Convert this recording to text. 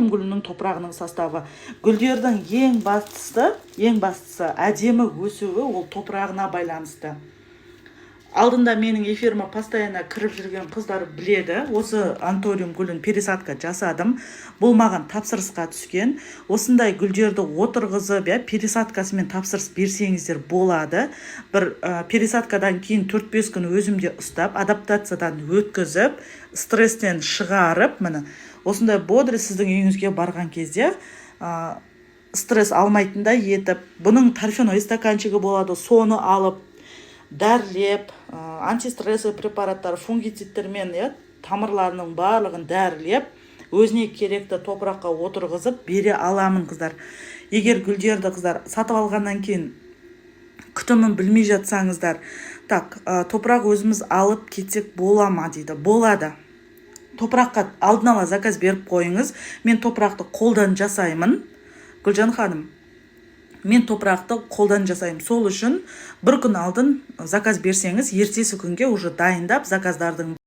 Антуриум гүлінің топырағының составы. Гүлдердің ең бастысы, әдемі өсуі ол топырағына байланысты. Алдында менің эфиріме постоянно кіріп жүрген қыздар біледі, осы антуриум гүлін пересадка жасадым. Бұл маған тапсырысқа түскен. Осындай гүлдерді отырғызып, иә, пересадкасымен тапсырыс берсеңіздер болады. Бір пересадкадан кейін 4-5 күн өзімде ұстап, адаптациядан өткізіп, стресстен шығарып, міне, осындай бодрый, сіздің үйіңізге барған кезде стресс алмайтындай етіп, бұның торфяной стаканчигі болады, соны алып, дәрілеп, антистрессовый препараттар, фунгицидтермен, иә, тамырларының барлығын дәрілеп, өзіне керекті топыраққа отырғызып бере аламын, қыздар. Егер гүлдерді, қыздар, сатып алғаннан кейін күтімін білмей жатсаңыздар. Так, топырақ өзіміз алып кетсек бола ма дейді. Болады. Топыраққа алдын ала заказ беріп қойыңыз. Мен топырақты қолдан жасаймын, Гүлжан ханым, мен топырақты қолдан жасаймын. Сол үшін бір күн алдын заказ берсеңіз, ертесі күнге уже дайындап, заказдардың